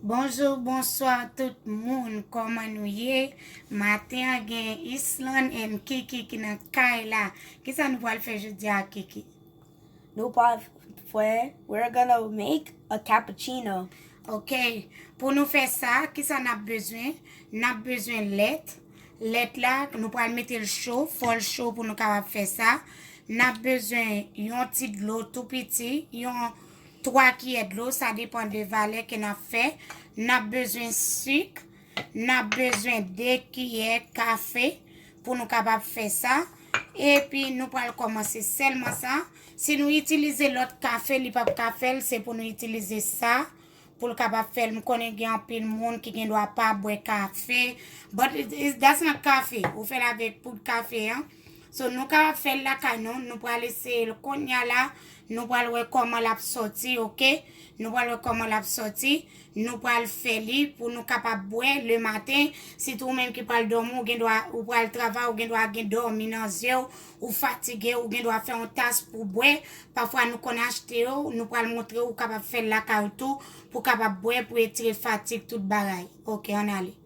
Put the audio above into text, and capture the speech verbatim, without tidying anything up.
Bonjou, bonswa tout moun, kòman nou ye? Maten an gen Island and Kiki ki nan kay la. Kisa nou pral fè jodi a, Kiki? Nou pral fè, we're gonna make a cappuccino. Ok, pou nou fè sa, kisa n ap bezwen? N ap bezwen lèt. Lèt la, nou pral mete l cho, fò l cho pou nou kapab fè sa. N ap bezwen yon ti dlo tou piti, yon twa kiyè dlo, sa depann de valè ke n ap fè. N ap bezwen sik, n ap bezwen de kiyè kafe pou nou kapab fè sa. Epi nou pral kòmanse sèlman sa. Si nou itilize lòt kafe, li p ap ka fè l, se pou nou itilize sa pou l kapab fè l. M konnen gen anpil moun ki gen dwa pa bwè kafe, but it, it, that's not kafe. Ou fè l avèk poud kafe an. So, nou kapab fè l lakay nou. Nou pral eseye l kounye a la. Nou pral wè kòman l ap sòti, ok? Nou pral wè kòman l ap sòti. Nou pral fè li pou nou kapab bwè le maten. Sitou ou menm ki pral dòmi, ou gen dwa, ou pral travay, ou gen dwa gen dòmi nan zye w, ou fatige, ou gen dwa fè yon tas pou bwè. Pafwa nou konn achte yo, nou pral montre w, ou kapab fè l lakay ou tou, pou kapab bwè, pou etire fatig, tout bagay. Ok, ann ale.